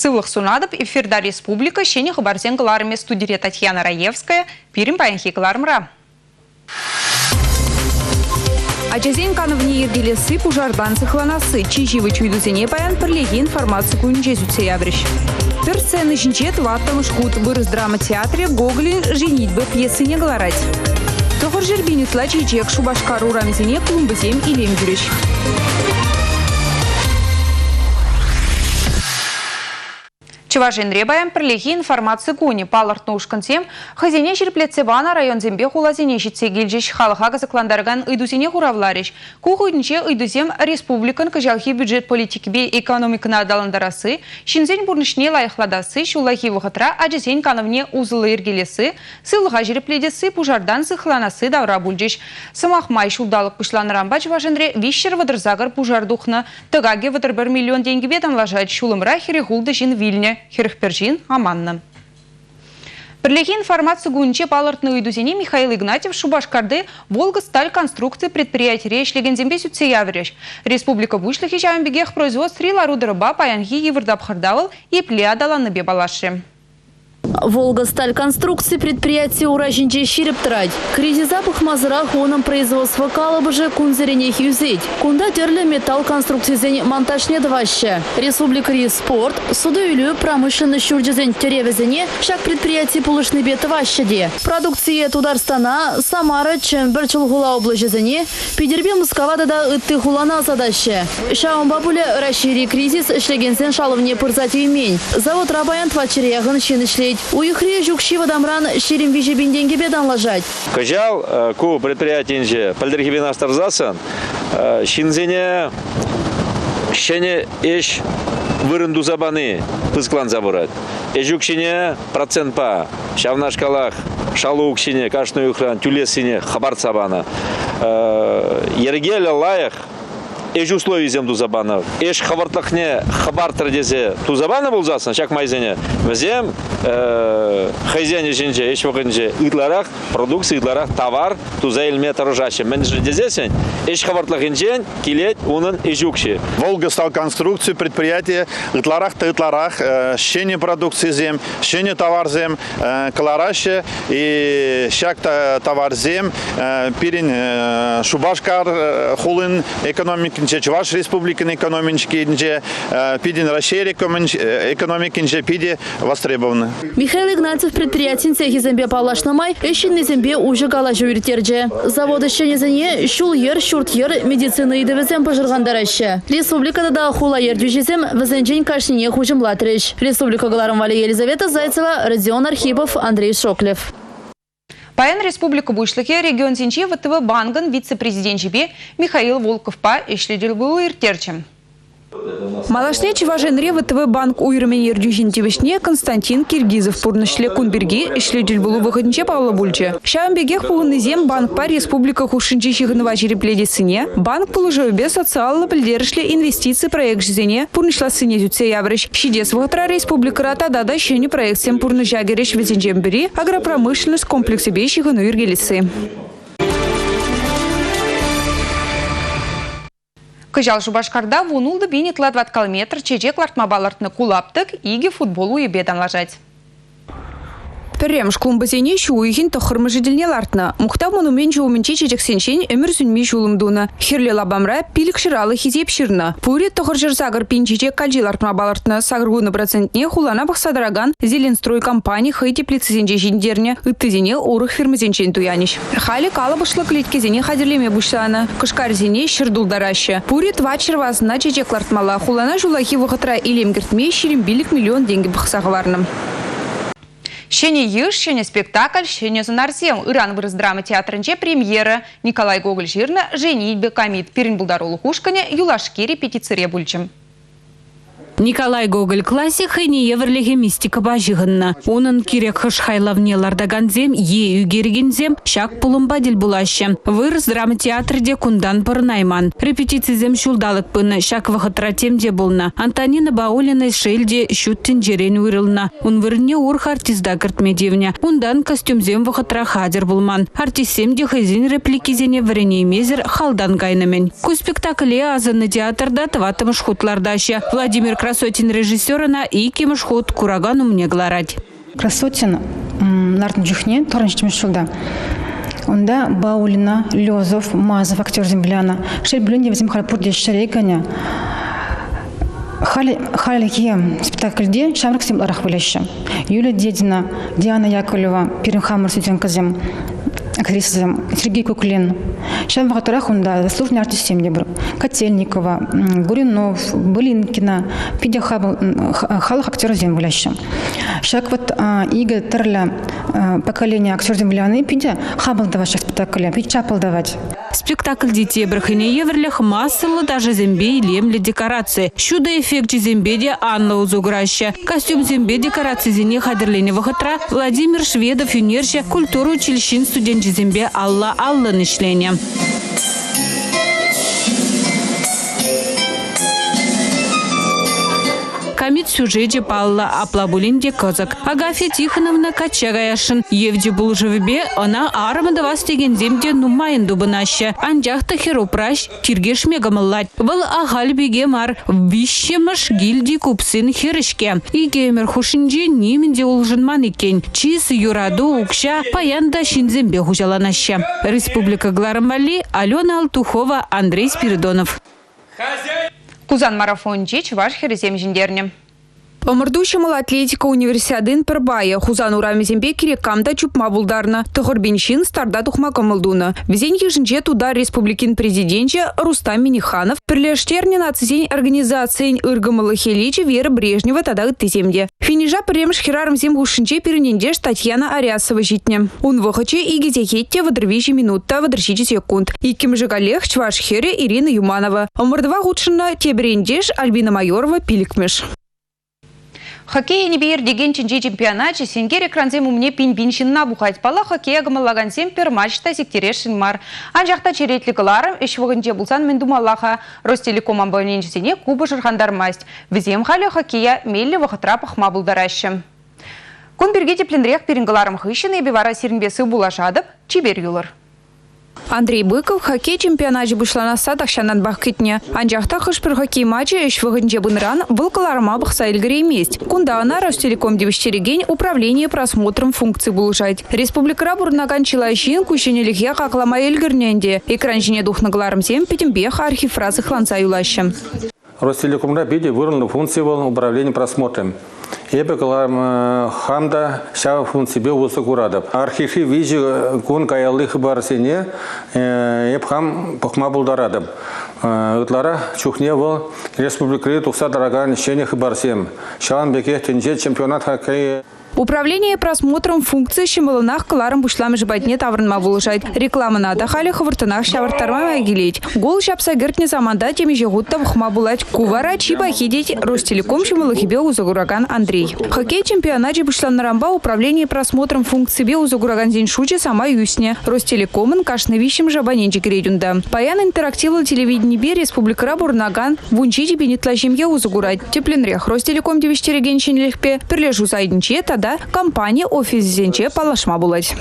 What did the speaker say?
Сывлӑх сунатӑп, эфирта республика ҫӗнӗ хыпарсен кӑларӑмӗ студире Татьяна Раевская, пирӗн паянхи кӑларӑмра. Ачасен канӑвне йӗркелесси, пушартан сыхланасси чи ҫивӗч ыйтусене паян пӗрлехи информаци кунӗнче сӳтсе яврӗҫ. Пӗр сцена ҫинче тӑваттӑмӗш хут вырӑс драма театрӗ Гоголӗн «Женитьба» пьесине кӑларать. 900 пин ытла чечек Шупашкар урамӗсене клумбӑсем илем кӳрӗҫ. Чӑваш Енре паян пӗрлехи информаци кунӗ. Палӑртнӑ ушкӑнсем хӑйсене ҫирӗплетсе панӑ районсемпе хуласене ҫитсе килчӗҫ, халӑха кӑсӑклантаракан ыйтусене хуравларӗҫ. Ку хутӗнче ыйтусем республикӑн кӑҫалхи бюджет политикипе экономикӑна аталантарасси, ҫынсен пурнӑҫне лайӑхлатасси, ҫуллахи вӑхӑтра ачасен канӑвне усӑллӑ йӗркелесси, Сывлӑха ҫирӗплетесси, пушартан сыхланасси тавра пулчӗҫ. Сӑмах май, ҫулталӑк пуҫланнӑранпа Чӑваш Енре 338 пушар тухнӑ. Тӑкакӗ 31 миллион тенкӗпе танлашать. Ҫулӑмра 46 ҫын вилнӗ, 41 ҫын аманнӑ. Пӗрлехи информаци кунӗнче палӑртнӑ ыйтусене Михаил Игнатьев Шупашкарти «Волга-Сталь» конструкци предприятире ӗҫлекенсемпе сӳтсе яврӗҫ. Республика Пуҫлӑхӗ ҫавӑн пекех производствӑри лару-тӑрупа паянхи йывӑр тапхӑрта вӑл епле аталаннипе паллашрӗ. «Волга-Сталь» конструкци предприяти ура ҫинче ҫирӗп тӑрать. Кризиса пӑхмасӑрах унӑн производство калӑпӑшӗ кунсеренех ӳсет. Кунта тӗрлӗ металл конструкцисен монтажне тӑваҫҫӗ. Республикӑри спорт, суту-илӳ, промышленноҫ ҫурчӗсен тӗревӗсене ҫак предприяти пулӑшнипе тӑваҫҫӗ те. Продукцие Тутарстана, Самара, Чӗмпӗр, Чулхула облаҫӗсене, Питӗрпе Мускава тата ытти хулана ӑсатаҫҫӗ. Ҫавӑнпа пулӗ Раҫҫейри кризис ӗҫлекенсен шалӑвне пырса тивмен. Заводра паян тӑватҫӗре яхӑн ҫын ӗҫлет. Уйӑхри ӗҫ укҫи вӑтамран 23 пин тенкӗпе танлашать. Кӑҫал ку предприятинче пӗлтӗрхипе танлаштарсассӑн ҫынсене ҫӗнӗ ӗҫ вырӑн туса пани пысӑкланса пырать. Ӗҫ укҫине процентпа ҫавнашкалах шалу укҫине кашни уйӑхран тӳлессине хӑпартса панӑ. Йӗркеллӗ лайӑх ӗҫ условийӗсем туса панӑ. Ӗҫ хӑвӑртлӑхне хӑпартрӗ тесе туса панӑ пулсассӑн ҫак майсене вӗсем хӑйсен ӗҫӗнче, ӗҫ вӑхӑтӗнче ытларах продукци, ытларах тавар туса илме тӑрӑшаҫҫӗ. Мӗншӗн тесессӗн ӗҫ хӑвӑртлӑхӗнчен килет унӑн ӗҫ укҫи. Волга стал конструкци предприятие ытларах та ытларах ҫӗнӗ продукцисем, ҫӗнӗ таварсем кӑлараҫҫӗ. И ҫак таварсем пирӗн Шупашкар хулин экономикинче, Чӑваш Республикин экономикинче, пирӗн Раҫҫей экономикинче питӗ востребованы. Михаил Игнатьев предприятин цехӗсемпе паллашнӑ май ӗҫ ҫыннисемпе уҫӑ калаҫу ирттерчӗ. Завод ӗҫченӗсене ҫул-йӗр, ҫурт-йӗр, медицина ыйтӑвӗсем пӑшӑрхантараҫҫӗ. Республика тата хула ертӳҫисем вӗсенчен кашнинех уҫӑмлатрӗҫ. Республика кӑларӑм валли Елизавета Зайцева, Родион Архипов, Андрей Шоклев. Паян республика Пуҫлӑхӗ регионсенчи ВТВ банкӑн вице-президенчӗпе Михаил Волковпа ӗҫлӗ тӗлпулу ирттерчӗ. Малашне Чӑваш Енре ВТВ банк уйрӑмӗн ертӳҫин тивӗҫне Константин Киргизов пурнӑҫлӗ. Кун пирки ӗҫлӗ тӗлпулу вӑхӑтӗнче паллӑ пулчӗ. Ҫавӑн пекех пухӑннисем банкпа республика хушшинчи ҫыхӑнӑва ҫирӗплетессине, банк пулӑшӑвӗпе социаллӑ пӗлтерӗшлӗ инвестици проекчӗсене пурнӑҫлассине сӳтсе яврӗҫ. Ҫитес вӑхӑтра республикӑра тата та ҫӗнӗ проектсем пурнӑҫа кӗрӗҫ. Вӗсенчен пӗри – агропромышленность комплексӗпе ҫыхӑну йӗркелесси. Кӑҫал Шупашкарта 16 пин ытла тӑваткал метр чечек лартма палӑртнӑ ку лаптӑк икӗ футбол уйӗпе танлашать. Пӗрремӗш клумбӑсене ҫу уйӑхӗн тӑххӑрмӗшӗ тӗлне лартнӑ. Мухтав монуменчӗ умӗнчи чечексенчен ӗмӗр сӳнми ҫулӑм тунӑ. Хӗрлӗ лапамра 500 хисеп ҫырнӑ. Пурӗ 908 пин чечек калчи лартма палӑртнӑ. 80 процентне хулана пӑхса тӑракан Зеленстрой компани хӑй теплицисенче ҫитӗнтернӗ, ыттисене урӑх фирмӑсенчен туянӗҫ. Халӗ калӑпӑшлӑ клеткесене хатӗрлеме пуҫланӑ. Кӑшкарсене ҫӗр тултараҫҫӗ. Пурӗ тӑватҫӗр вазӑна чечек лартмалла. Хулана ҫуллахи вӑхӑтра илем кӗртме 25 миллион тенкӗ пӑхса хӑварнӑ. Ҫӗнӗ йыш, ҫӗнӗ спектакль, ҫӗнӗ сӑнарсем. Ыран вырӑс драма театрӗнче премьера. Николай Гоголь ҫырнӑ «Женитьба камит». Пирӗн пултарулӑх ушкӑнӗ юлашки репетицире пулчӗ. Николай Гоголь классик хӑйне евӗрлӗхӗ мистикӑпа ҫыхӑннӑ. Унӑн кирек хӑш хайлавне лартакансем е ӳкерекенсем ҫак пулӑмпа тӗл пулаҫҫӗ. Вырӑс драма театрӗ те кунтан пӑрӑнайман. Репетицисем ҫулталӑк пынӑ, ҫак вӑхӑтра тем те пулнӑ. Антонина Баулина шел те ҫут тӗнчерен уйрӑлнӑ. Ун вырӑнне урӑх артиста кӗртме тивнӗ. Унтан костюмсем вӑхӑтра хатӗр пулман. Артистсем те хӑйсен репликисене вӗренеймесӗр халтан кайнӑ-мӗн. Ку спектакле асӑннӑ театрта тӑваттӑмӗш хут лартаҫҫӗ. Владимир Красотин режиссер ӑна иккӗмӗш хут куракан умне кӑларать. Красотин лартнӑ чухне тӑрӑн ҫулта унта Баулина, Лезов, Мазов актерсем вылянӑ. Шел пулин те, вӗсем халь пурте ҫӗре кӗнӗ. Хальхи спектакльте ҫамрӑксем ытларах выляҫҫӗ. Юлия Дедина, Диана Яковлева, пирӗн хамӑр студенткӑсем, актрисӑсем, Сергей Куклин. Ҫав вӑхӑтрах унта заслуженный артистсем те пур. Котельникова, Гуринов, Былинкина, питӗ халӑх актерӗсем выляҫҫӗ. Ҫак вот икӗ тӗрлӗ поколение актерсем выляни питӗ хапӑл тӑваҫҫӗ спектакле, пит чапӑл тӑвать. Спектакльте тепӗр хӑйне евӗрлӗх массӑллӑ ташӑсемпе илемлӗ декораци, ҫутӑ эффекчӗсемпе те анлӑ усӑ кураҫҫӗ. Костюмсемпе декорацисене хатӗрленӗ вӑхӑтра Владимир Шведов ӳнерҫӗ культура училищин студенчӗсемпе алла-аллӑн ӗҫленӗ. Камит сюжечӗ паллӑ, апла пулин те кӑсӑк. Агафья Тихоновна качча каясшӑн. Евчӗ пулӑшӑвӗпе ӑна арӑмӗ тӑвас текенсем те нумайӑн тупӑнаҫҫӗ. Анчах та хӗр-упраҫ тиркешме кӑмӑллать. Вӑл ахаль пике мар, виҫҫӗмӗш гильди купсин хӗрӗ-ҫке. Икӗ ӗмӗр хушшинче нимӗн те улшӑнман иккен. Чыс, юрату, укҫа паян та ҫынсемпе хуҫаланаҫҫӗ. Республика кӑларӑм валли Алена Алтухова, Андрей Спиридонов. Хусан марафонӗнче чӑваш хӗрӗсем ҫӗнтернӗ. Ӑмӑрту ҫӑмӑл атлетика универсиадин пӗр пайӗ. Хусан урамӗсемпе кирек кам та чупма пултарнӑ. 9000 ҫын старта тухма кӑмӑл тунӑ. Вӗсен йышӗнче Тутар Республикин Президенчӗ Рустам Минниханов, Пӗрлештернӗ нацисен организацийӗн ыркӑмӑллӑх эличӗ Вера Брежнева тата ыттисем те. Финиша пӗрремӗш хӗрарӑмсем хушшинче пирӗн ентеш Татьяна Арясова ҫитнӗ. Ун вӑхӑчӗ икӗ сехет те 33 минут та 37 секунд. Иккӗмӗшӗ каллех чӑваш хӗрӗ Ирина Юманова. Ӑмӑртӑва хутшӑннӑ тепӗр ентеш Альбина Майорова пиллӗкмӗш. Хоккей енӗпе иртекен тӗнче чемпионачӗ сенкер экрансем умне пин-пин ҫынна пухать. Паллах, хоккея кӑмӑллакансем пӗр матч та сиктересшӗн мар. Анчах та черетлӗ кӑларӑм ӗҫ вӑхӑтӗнче пулсан мӗн тумалла-ха? Ростелеком абоненчӗсене ку пӑшӑрхантармасть. Вӗсем халӗ хоккея меллӗ вӑхӑтра пӑхма пултараҫҫӗ. Кун пирки тӗплӗнрех пирӗн кӑларӑм хыҫҫӑн эпӗ вара сирӗнпе сывпуллашатӑп. Чипер юлӑр. Андрей Быков хоккей чемпионачӗ пуҫланасса тахҫантанпах кӗтнӗ. Анчах та хӑш-пӗр хоккей матчӗ ӗҫ вӑхӑтӗнче пынӑран вӑл кӑларӑма пӑхса ӗлкӗреймест. Кунта ӑна Ростелеком тивӗҫтерекен управление просмотром функци пулӑшать. Республикӑра пурӑнакан чылай ҫын ку ҫӗнӗлӗхе хаклама ӗлкӗрнӗ ӗнтӗ. Экран ҫине тухнӑ кӑларӑмсем пӗтӗмпех архивра сыхланса юлаҫҫӗ. Ростелекомра питӗ вырӑнлӑ функци вӑл управлени просмотром. Эпӗ хам та ҫав функципе усӑ куратӑп. Архиври виҫӗ кун каялли хыпарсене эп хам пӑхма пултаратӑп. Ытларах чухне вӑл республикӑри тухса тӑракан ҫӗнӗ хыпарсем, ҫавӑн пекех тӗнче чемпионат хоккейӗ. Управление просмотром функци ҫӑмӑллӑнах кӑларӑм пуҫламӑшӗ патне таврӑнма пулӑшать. Рекламӑна та халӗ хӑвӑрттӑнах ҫавӑрттарма май килет. Гол ҫапса кӗртнӗ саманта темиҫе хут та пӑхма пулать. Ку вара чи пахи, тет Ростелеком ҫӑмӑллӑхӗпе усӑ куракан Андрей. Хоккей чемпионачӗ пуҫланнӑранпа управление просмотром функципе усӑ куракансен шучӗ самай ӳснӗ. Ростелекомӑн кашни виҫҫӗмӗш абоненчӗ кӗрет унта. Паян интерактивлӑ телевиденипе республикӑра пурӑнакан 17 000 ытла ҫемье усӑ курать. Тӗплӗнрех Ростелеком тивӗҫтерекен ҫӗнӗлӗхпе пӗрлешӳ сайтӗнче тата компани офисӗсенче паллашма пулать.